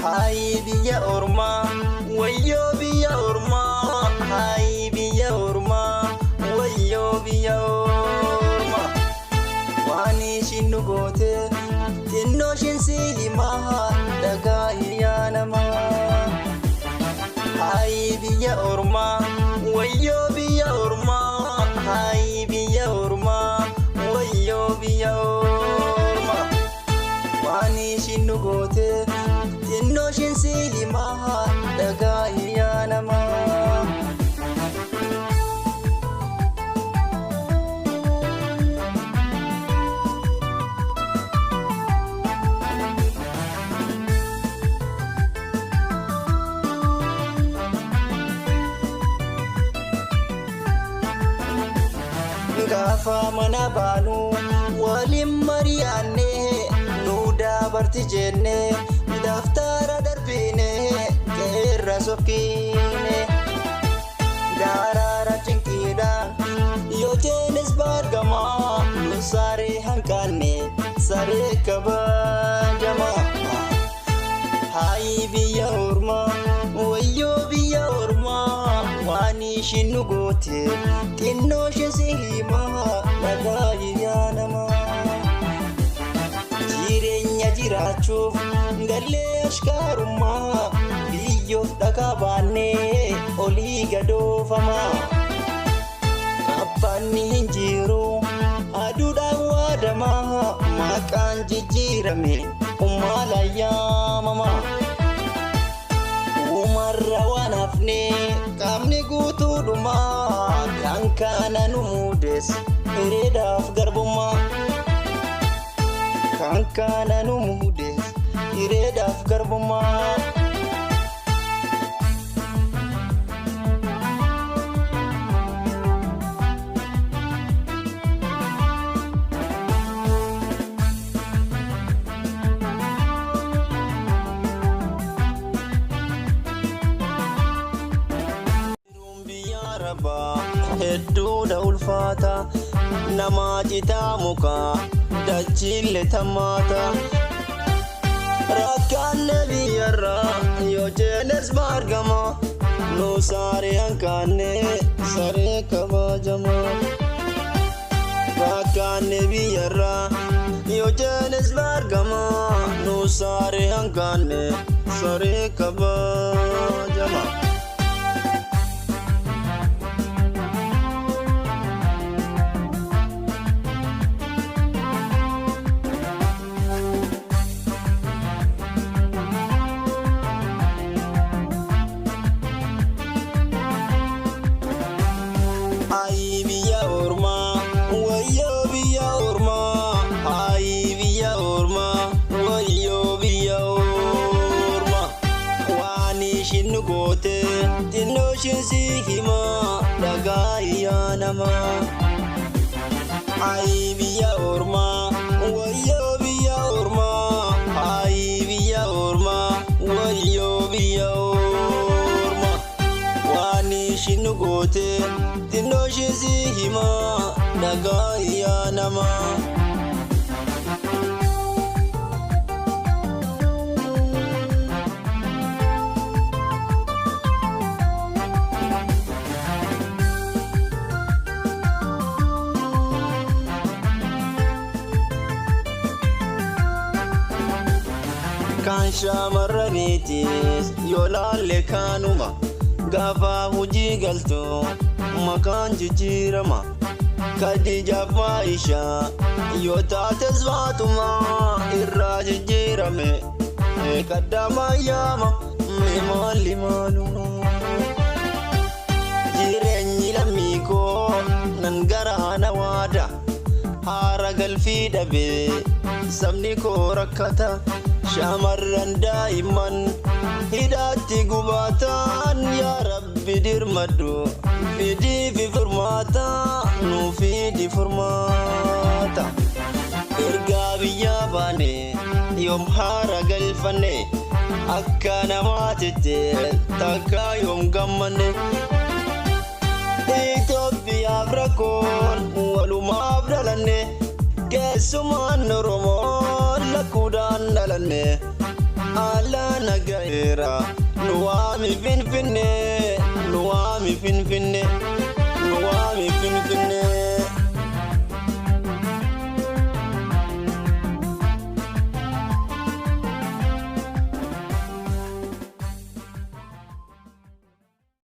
Hayi biyya ormaa, wayyoo biyya ormaa, hayi biyya ormaa, wayyoo biyya ormaa. Waan ishiin nu goote xinnoo ishiin si himaa dhagaa yaa namaa. Hayi biyya ormaa, wayyoo biyya ormaa, hayi biyya ormaa, wayyoo biyya ormaa. Waan ishiin nu goote xinnoo ishiin si himaa dhagaa yaa namaa. Gaafa mana baanu waliin mari'anne nu dabarti jenne daftara darbine qeerra sokkine. Daraara cinqiidha yoo jeenes baargama nu saree hanqanne saree kabajama. Hayi biyya ormaa, wayyoo biyya ormaa, waan ishiin nu goote xinnoo ishee si himaa dhagaa yaa namaa. Jireenya jiraachuuf gallee ashkaarummaa biyyoof dhagaa baannee olii gadoofamaa. Abbaanni hin jiru aduudhaan waadamaa maqaan jijjiirame ummaala yaamama. Uumarra waan hafne qaamni guutuudhumaa kan kana nu muudes hiriidhaaf garbummaa. Kan kana nu muudes hiriidhaaf garbummaa. Jiruun biyya arabaa hedduudha ulfaata namaa citaa mukaa dachiille tammaata. Rakkaanne biyyarraa yoo jeenes baargama nu saaree hanqaanne saree kabajama. Rakkaanne biyyarraa yoo jeenes baargama nu saaree hanqaanne saree kabajama. Ayi biyya ormaa, wayyoo biyya ormaa, ayi biyya ormaa, wayyoo biyya ormaa. Waan ishiin nu goote xinnoo ishiin si himaa dhagaa yaa namaa. Ayi biyya ormaa, wayyoo biyya ormaa, ayi biyya ormaa, wayyoo biyya ormaa. Waan ishiin nu goote xinnoo ishiin si himaa dhagaa yaa namaa. Kan shamarraniitis yoo laalle kaanuma gaafa hojii galtu maqaan jijjiirama. Khadiijaaf Aishaa yoo taates Faatuma irraa jijjiirame kaddaama yaama mee maalli maaluma. Jireenyi lammii koo nan garaa na waada haara galfii dhabee sabni koo rakkata shamarran daa'imman hidhaatti gubaatan yaa rabbi dirmadhu fidiifi furmaata nuu fidi furmaata. Ergaa biyyaa baane yoom haara galfanne akka namaatitti takka yoom gammanne. Itoophiyaaf rakkoon walumaaf dhalanne keessumaan Oromoon lakkuudhaan dhalanne ala nagaa. Dhufeera. Nu waami Finfinnee, nu waami Finfinnee.